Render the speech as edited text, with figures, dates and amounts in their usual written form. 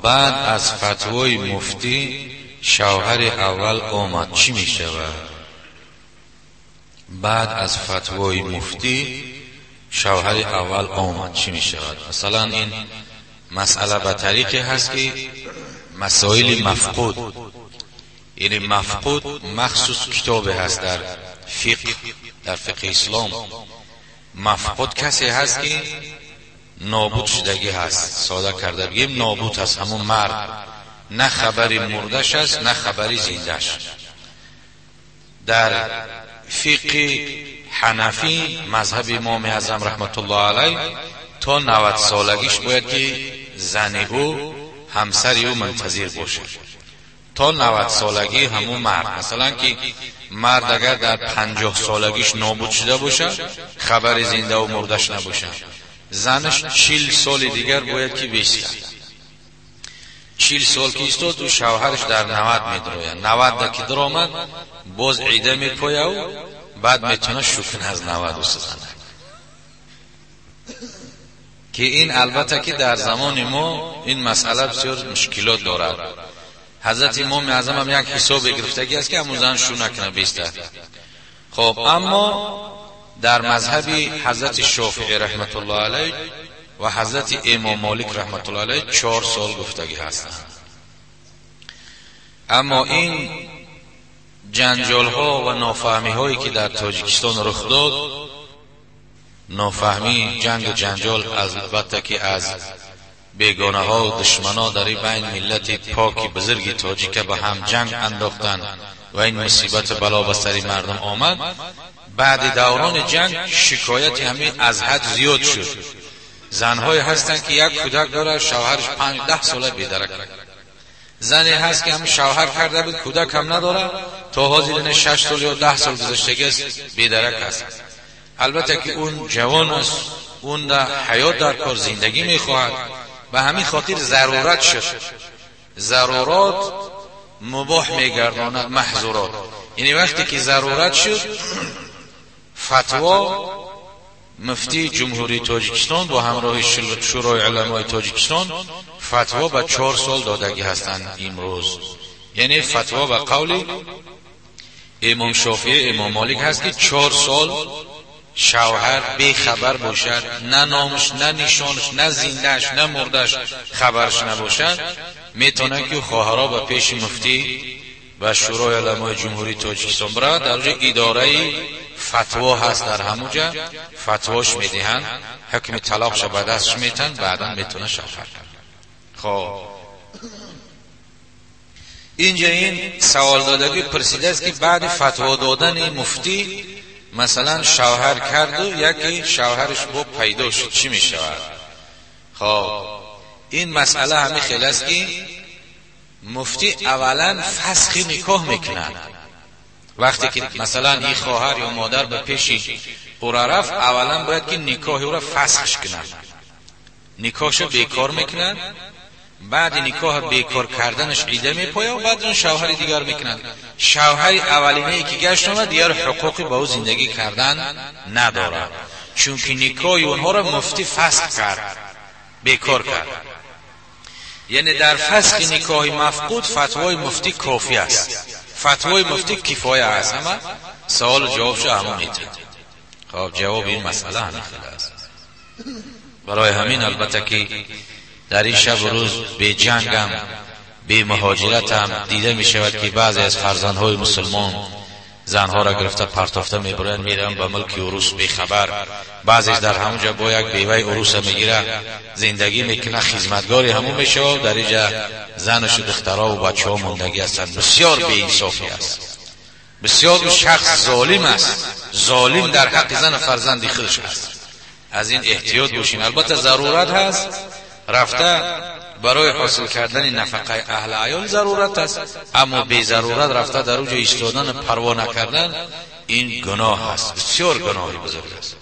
Баъд аз фатвои муфтӣ шавҳари аввал омад, чӣ мешавад? Баъд аз фатвои муфтӣ шавҳари аввал омад, чӣ мешавад? Масалан, ин масъала ба тариқе ҳаст, ки масоили мафқуд, яъне мафқуд махсус китобе ҳаст дар фиқҳ, дар фиқҳи ислом. Мафқуд касе ҳаст, ки нобуд шудагӣ ҳаст. Сода карда бигем, нобуд ҳаст ҳамун мард, на хабари мурдаш аст, на хабари зиндаш. Дар фиқҳи ҳанафӣ, мазҳаби имоми аъзам раҳматуллоҳ алайҳ, то 90 солагиш бояд ки зани ӯ, ҳамсари ӯ мунтазир бошад то 90 солагии ҳамун мард. Масалан, ки мард агар дар 50 солагиш нобуд шуда бошад, хабари зиндаву мурдаш набошад, занаш 40 соли дигар бояд ки бистад. 40 сол ки истод, ӯ шавҳараш дар 90 медирояд. 90 да ки диромад, боз ида мепояв, баъд метавонад шукн аз 93 занак. Ки ин албатта ки дар замони мо ин масъала бисёр мушкилот дорад. Ҳазрати имоми аъзам ҳам як ҳисобе гирифтагӣ аст, ки ҳамун зан шу накунад, бистад. Хоб, аммо дар мазҳаби ҳазрати Шофиӣ раҳматуллоҳ алайҳ ва ҳазрати имом Молик раҳматуллоҳ алайҳ 4 сол гуфтагӣ ҳастанд. Аммо ин ҷанҷолҳо ва нофаҳмиҳое ки дар Тоҷикистон рух дод, нофаҳмӣ, ҷангу ҷанҷол, албатта ки аз бегонаҳо ва душманҳо дар ин байн миллати поки бузурги тоҷика ба ҳам ҷанг андохтанд ва ин мусибату бало ба сари мардум омад. Баъди даврони ҷанг шикояти ҳамин аз ҳад зиёд шуд. Занҳое ҳастанд, ки як кӯдак дорад, шавҳараш 5-10 сола бедарак. Зане ҳаст, ки ҳам шавҳар карда буд, кӯдак ҳам надорад, то ҳозир ина 6 сол ё 10 сол гузаштагӣ аст, бедарак аст. Албатта ки он ҷавон аст, он дар ҳаёт дар кор зиндагӣ мехоҳад. Ба ҳамин хотир зарурат шуд. Зарурат мубоҳ мегардонад маҳзурот. Яъне вақте ки зарурат шуд, фатво муфтии Ҷумҳурии Тоҷикистон бо ҳамроҳи Шӯрои уламои Тоҷикистон фатво ба 4 сол додагӣ ҳастанд имрӯз. Яъне фатво ба қавли имом Шофиӣ, имом Молик ҳаст, ки 4 сол шавҳар бехабар бошад, на номаш, на нишонаш, на зиндааш, на мурдаш хабарш набошад, метавонад ки хоҳарҳо ба пеши муфтӣ ва Шӯрои уламои Ҷумҳурии Тоҷикистон биравад. Дар ҷо идораи фатво ҳаст, дар ҳамуҷа фатвош медиҳанд, ҳукми талоқша ба дастш метаҳанд, баъдан метавонад шавҳар кард. Хоб, инҷа ин савол додагӣ пурсидааст, ки баъди фатво додани муфтӣ масалан шавҳар карду яке шавҳараш бо пайдо шуд, чӣ мешавад? Хоб, ин масъала ҳамин хел аст, ки муфтӣ аввалан фасхи никоҳ мекунад. Вақте ки масалан ин хоҳар ё модар ба пеши ӯра рафт, аввалан бояд ки никоҳи ӯра фасхш кунад, никоҳшо бекор мекунад. Баъди никоҳ бекор карданаш ида мепояд, баъд он шавҳари дигар мекунад. Шавҳари аввалинае ки гашт омад, дигар ҳуқуқи ба ӯ зиндагӣ кардан надорад, чунки никоҳи онҳоро муфтӣ фасх кард, бекор кард. Яъне дар фасхи никоҳи мафқуд фатвои муфтӣ кофӣ аст, фатвои муфтӣ кифоя аст. Ҳама саволу ҷавобшо ҳамон метиҳад. Хоб, ҷавоби ин масъала ҳамин хел аст. Барои ҳамин албатта ки дар ин шабу рӯз беҷангам, бемуҳоҷиратам дида мешавад, ки баъзе аз фарзандҳои мусулмон занҳоро гирифта партофта мебуранд, мераванд ба мулки урус бехабар. Баъзеш дар ҳамон ҷо бо як беваи уруса мегира, зиндагӣ мекунад, хизматгори ҳамон мешавад, дар инҷа занашу духтарову бачаҳо мондагӣ ҳастанд. Бисёр беинсофӣ аст, бисёр шахс золим аст, золим дар ҳаққи зану фарзанди худаш аст. Аз ин эҳтиёт бошем. Албатта зарурат ҳаст, рафта барои ҳосил кардани нафақаи аҳли аёл зарурат аст, аммо безарурат рафта дар уҷо истодану парво накардан ин гуноҳ аст, бисёр гуноҳи бузург аст.